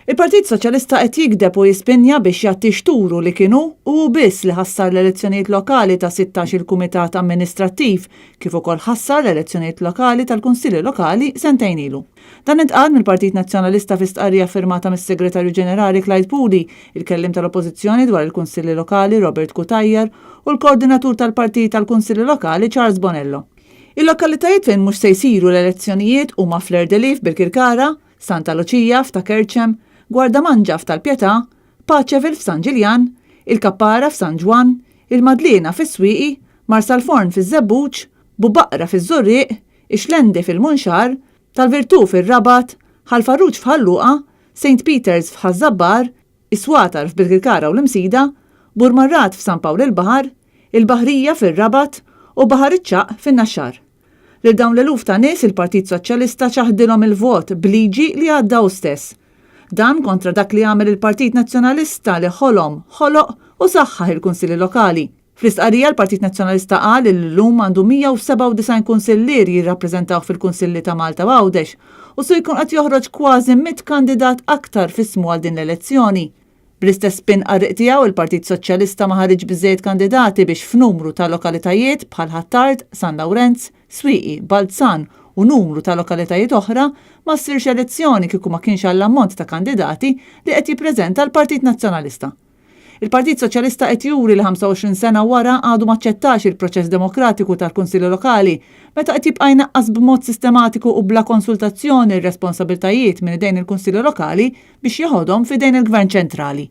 Il-Partit Soċjalista qed jigdeb u jispinja biex jgħatti xturu li kien hu u hu biss li ħassar l-elezzjonijiet lokali ta' 16 il-kumitat amministrattiv kif ukoll ħassar l-elezzjonijiet lokali tal-Kunsilli Lokali sentejn ilu. Dan intqal mill-Partit Nazzjonalista fi stqarrija ffirmata mis-Segretarju Ġenerali Clyde Puli, il-Kelliem tal-Oppożizzjoni dwar il-Kunsilli Lokali Robert Cutajar u l-Koordinatur tal-Partit għall-Kunsilli Lokali Charles Bonello. Il-lokalitajiet fejn mhux se jsiru l-elezzjonijiet huma Fleur de Lys f'Birkirkara, Santa Luċija f'Ta' Kerċem, Gwardamanġa f'Tal-Pietà, Paceville f'San Ġiljan, Il-Kappara f'San Ġwann, Il-Madliena fis-Swieqi, Marsalforn fiż-Żebbuġ, Bubaqra fiż-Żurrieq, Ix-Xlendi fil-Munxar, Tal-Virtù fir-Rabat, Ħal Farruġ f'Ħal Luqa, Saint Peters f'Ħaż-Żabbar, Is-Swatar f'Birkirkara u l-Imsida, Burmarrad f'San Pawl il-Baħar, Il-Baħrija fir-Rabat u Baħar iċ-Ċagħaq fin-Naxxar. Lil dawn l-eluf ta' nies il-Partit Soċjalista ċaħdilhom il-vot b'liġi li għadda hu stess. Dan kontra dak li għamel il-Partit Nazzjonalista li ħolom, ħoloq u saħħaħ il-Kunsilli Lokali. Fl-istqarrija l-Partit Nazzjonalista qal li llum għandu 197 kunsillier jirrappreżentawh fil-Kunsilli ta' Malta u Għawdex u se jkun qed joħroġ kważi 100 kandidat aktar f'ismu għal din l-elezzjoni. Bl-istess spin qarrieq tiegħu il-Partit Soċjalista ma ħariġx biżżejjed kandidati biex f'numru ta' lokalitajiet bħal Ħ'Attard, San Lawrenz, Swieqi, Balzan u numru ta' lokalitajiet oħra ma ssirx elezzjoni kieku ma kienx għall-ammont ta' kandidati li qed jippreżenta l-Partit Nazzjonalista. Il-Partit Soċjalista qed juri li 25 sena wara għadu m'aċċettax il-proċess demokratiku tal-Kunsilli Lokali meta qed jibqa' jnaqqas b'mod sistematiku u bla konsultazzjoni r-responsabilitajiet minn idejn il-Kunsilli Lokali biex jeħodhom f'idejn il-Gvern ċentrali.